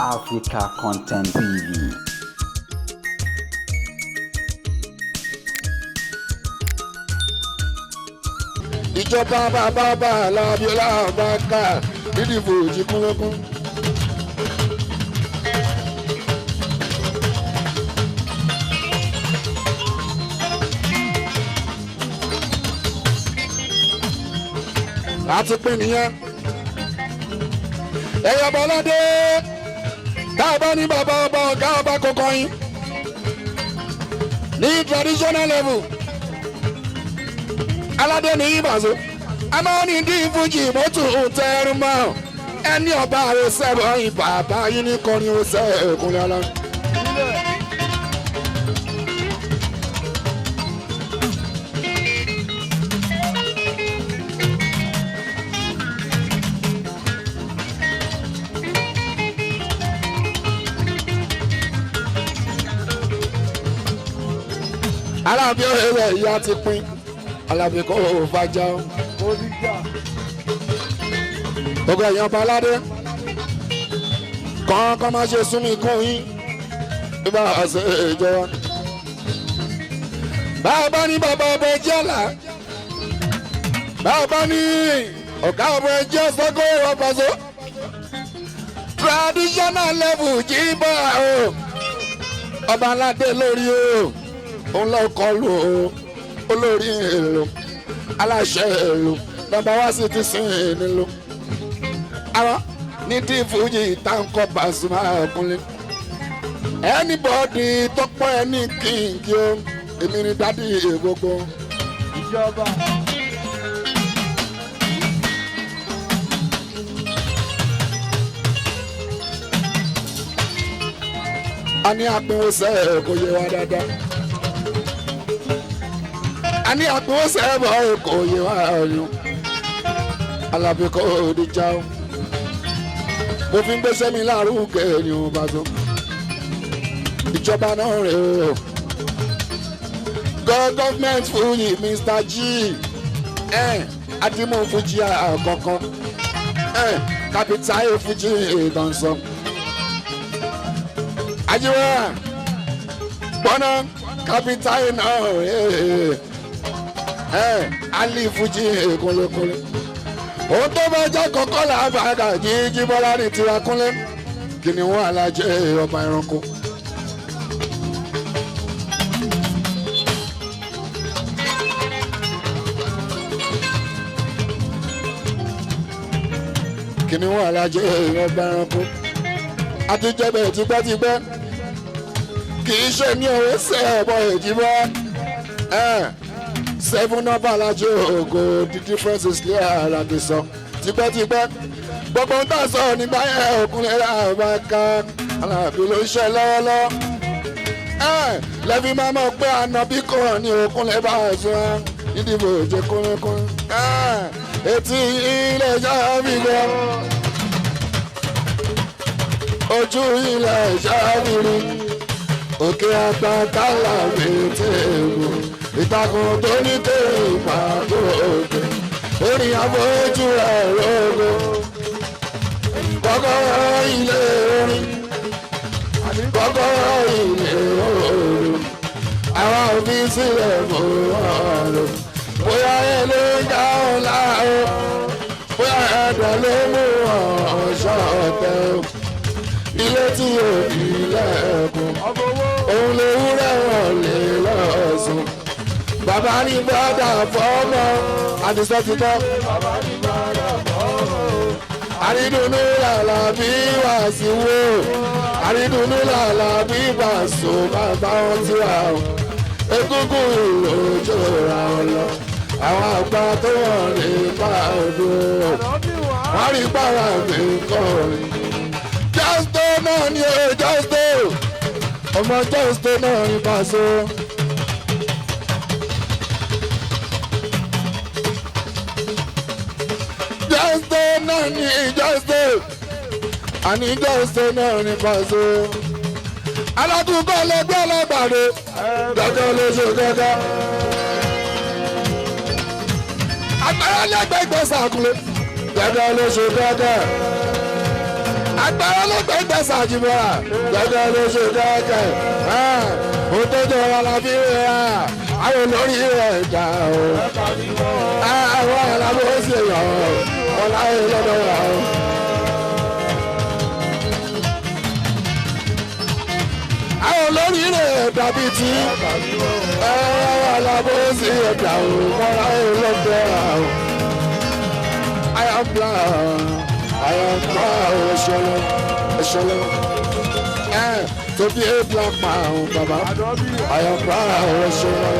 Africa Content TV. Ìjọba bàbá bàlá Abíọ́lá Abáká nídìbò òjì kúnlẹ́kún. Láti pín nìyẹn. Ẹ̀yà bọ́ládé tá a bá ní bàbá ọba ọ̀gá ọba kọ̀ọ̀kan yín ní traditional level aládé ní ìbàzó amáni dín fújì mọ́tò tẹrù mọ́ ẹni ọba àròsẹ́bọ̀ ìbàbá yín ní kọrin ọ̀sẹ̀ ẹ̀kúnlẹ̀ ọlọ́run. Alábí ọ̀rẹ́ ìyá ti pín Alábí kò fàjà o. Gbogbo ẹ̀yàn ọba aládé kọ́ńkọ́ má ṣe sún mi kún yín bí bá a ṣe ìjọba. Bàbá ní bàbá ọba ẹjẹ́ ọ̀la, bàbá ní ọ̀gá ọba ẹjẹ́ ọ̀sọ́kọ̀ ọ̀pàṣọ. Traditional level jí bá o, ọba aládé lórí o, òun lọ kọlu o, olórí èlò, aláṣẹ èlò, nọ́mbà wá sí ti sìn nílò. Àwọn ní tí fújì táǹkọ̀ Pasuma ọkùnrin. Anybody tó pọ́n ẹni kínkì o, èmi ni dádì gbogbo. Ìjọba. A ní àpínwósẹ̀ kò yé wa dáadáa. A ní àpínwósẹ̀ bọ̀ kò yé wa ọ̀yún. Alábí kò dìjà o. Mo fi ń gbéṣẹ́ mi lárugẹ ni o bá tó. Ìjọba náà rè o. Government Fuji Mr. G. Adimu Fuji àkọ́kọ́. Capital Fuji ìdánṣọ. Ajiwa gbọ́nà capital náà rè é. Ali Fuji kúnlékúnlé. Òun tó bá jẹ́ kọ́kọ́ làbàgà jíjí bọ́lá ní tiwa kúnlé. Kìnìún alájẹ ọba ẹranko. Kìnìún alájẹ ọba ẹranko. Àti jẹ́bẹ̀ tipẹ́tipẹ́. Kì í ṣe ní òwe sẹ́ ọ̀bọ èjìbọ́. Seven number alájẹ ògo, the difference is clear láti sọ. Tipẹ́tipẹ́. Gbogbo ń tà sọ nígbà yẹn òkúnlẹ̀ àbáká Alábí ló ń ṣe lọ́wọ́lọ́wọ́. Lẹ́bí máa mọ̀ pé ànábì kan ní òkúnlẹ̀ bá a sọ nídìbò jẹ́ kúnlẹ̀kúnlẹ̀. Etí ilẹ̀ ṣáàbì gbọ́. Ojú ilẹ̀ ṣáàbì rí. Òkè àtàkálà bèèrè ègbò. Ìtàkùn tó ní kéèrè ìpàdé òkè. Orin àfojú ẹ̀ lógo. Kọ́kọ́rọ́ ilé orin, kọ́kọ́rọ́ ilé orin, àwọn òbí sílẹ̀ fún ọ̀rọ̀. Bóyá ẹ ló ń dá ọ̀la o, bóyá ẹ̀dọ̀ ló mú ọ̀ṣọ́ ọ̀tẹ̀ o. Ilé tí ò ní lẹ́kùn, òun lè wúrẹ́ wọn lè lọ́sùn. Bàbá ní bọ́dà fọ́mọ, àdìsọ́ ti tọ́. Àrídùnú làlà bí wà sí wò, àrídùnú làlà bí bàṣọ bàbá wọn ti wà o. Egúngún ìlú ojú ra ọ lọ, àwọn àgbà tó wọ̀n lè bá ọdún. Wọ́n rí bàrà mi kọrin. Jọ́sítò náà ni o, Jọ́sítò. Ọmọ Jọ́sítò náà ni Pàṣọ. Jọ́sítò náà ni Jọ́sítò. Àní Jọ́sítò náà ni Pàṣọ. Alákùnkọ́ lẹgbẹ́ ọlọ́gbàdo. Dọ́jọ́ ló ṣe gẹ́gẹ́. Agbára lẹ́gbẹ̀ẹ́ gbèsè àkùlé. Dọ́jọ́ ló ṣe gẹ́gẹ́. Agbára ló gbé gbèsè àjùmọ̀ra gẹ́gẹ́ ló ṣe kẹ́kẹ́ ó tó jọ wọn la fi rà àwọn olórí rẹ̀ dà o àwọn alábò sì yọ̀ ọ́ láyé lọ́dọ̀ wà o. Àwọn olórí rẹ̀ dàbí tí àwọn alábò sì dà o wọ́n láyé lọ́dọ̀ wà o. I am blind. I am proud, Esolo. To be a black man, Baba. I am proud, Esolo.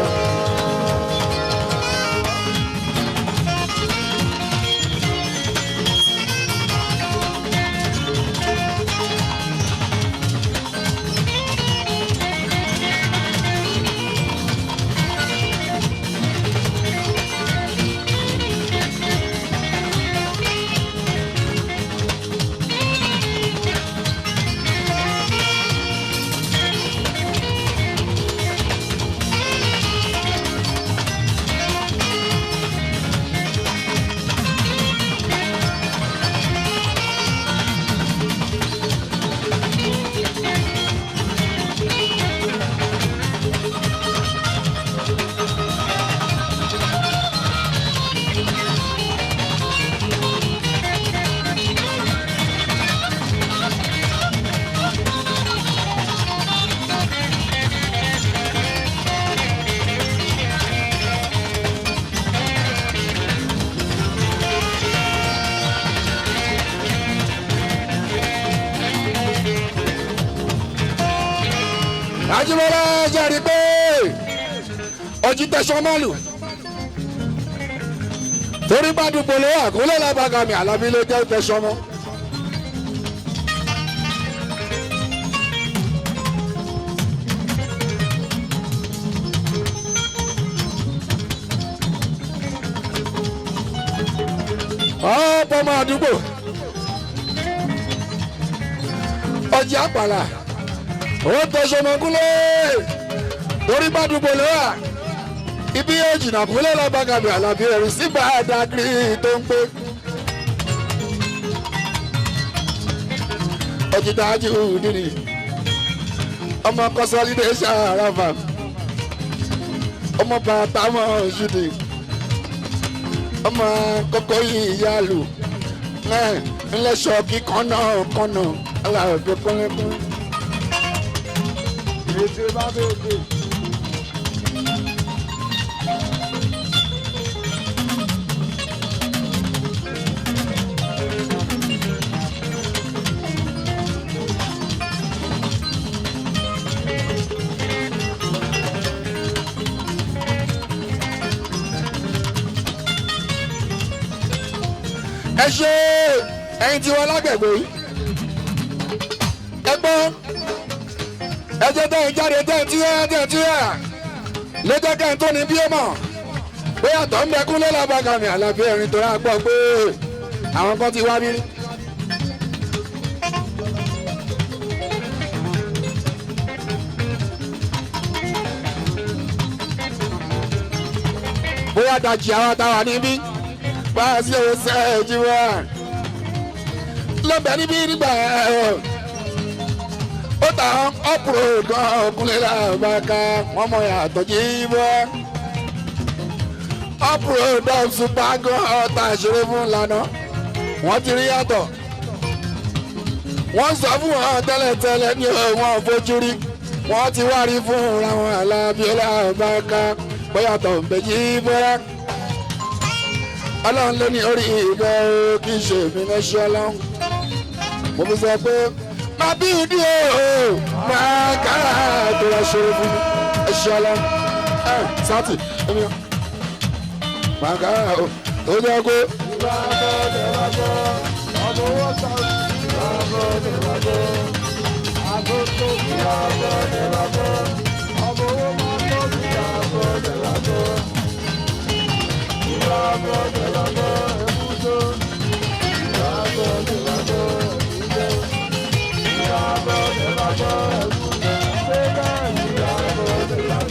Ajíbọ́lá jẹ́rìí pé ojú tẹ̀sán mọ́lù torí bá dùpọ̀ lówó àkúnlẹ̀ lábàgàmì Àlàbí ló jẹ́ tẹ̀sán mọ́. Ọ̀pọ̀ ọmọ àdúgbò ọjà àpàlà ó tẹ̀sán kúlẹ̀ torí bá dùpọ̀ lówó ibi yóò jìnnà kúlẹ̀ lábàgàmì Àlàbí ẹ̀rí sígbà àdàgìrì tó ń pé. Ọjìdájú nìyí ọmọ consolidation arava ọmọ bàtà mọ ṣùdì ọmọ kókó yìí yálù ńlẹ́sọ̀ kíkan náà kànnà aláàbẹ̀ kọ́lẹ́kọ́. Ètè bá bèèrè. Ẹ ṣe ẹyin tí wọn lágbègbè yìí ẹ gbọ́ ẹ jẹ́ tẹ́ ẹ jáde tẹ́ ẹ túyà tẹ́ ẹ túyà ló jẹ́ kẹ́ ẹ tó ní bí ó mọ̀ pé àtọ̀ ń bẹ kúnlẹ̀ lábàgàmì Àlàbí ẹ̀rín tó rà gbọ́ pé àwọn kan ti wá bí rí. Bóyá dajì àwọn táwa níbí bá a sí òun sẹ́ẹ̀jì wá lọ́bẹ̀ níbí nígbà ẹ̀ ó ta ọ̀pọ̀rọ̀ gan ọkùnrin làbàkà wọ́n mọ ìyàtọ̀ jí bọ́ ọ̀pọ̀rọ̀ dọ̀sùn bá gan ọ̀tá ìṣeré fún lànà wọ́n ti rí yàtọ̀ wọ́n sọ fún wọn tẹ́lẹ̀tẹ́lẹ̀ ní wọn fojú rí wọ́n ti wá rí fún ra wọn Àlàbí làbàkà bóyá tó ń bẹ jí bọ́lá ọlọ́run ló ní orí ìgbẹ́ o kì í ṣe èmi lọ́ṣọ́ ọlọ́run mo fi sọ pé máa bí ìdí o máa kára tó lọ ṣòro fún mi ẹṣẹ ọlọ́run ẹ sátì èmi ò máa kára o tó jẹ́ pé.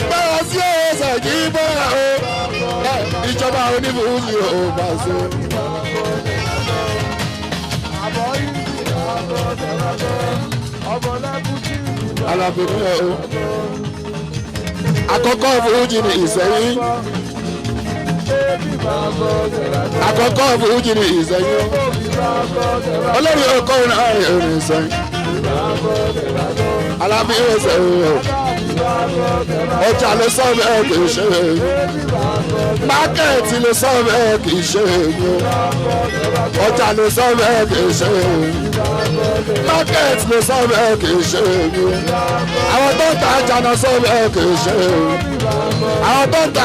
Báwa sí ọ̀sẹ̀ kì í bá o ìjọba onífúnni ò bá so. Alábí mi o. Àkọ́kọ́ fújì ní Ìsẹ́yìn. Àkọ́kọ́ fújì ní Ìsẹ́yìn. Olórí ọkọ náà rìn Ìsẹ́yìn. Alábí Ìsẹ́yìn o. Ọjà ló sọ bẹ́ẹ̀ kì í ṣe èmi. Market ló sọ bẹ́ẹ̀ kì í ṣe èmi o. Ọjà ló sọ bẹ́ẹ̀ kì í ṣe èmi. Market ló sọ bẹ́ẹ̀ kì í ṣe èmi o. Àwọn tó ń ta ajá náà sọ bẹ́ẹ̀ kì í ṣe èmi. Àwọn tó ń ta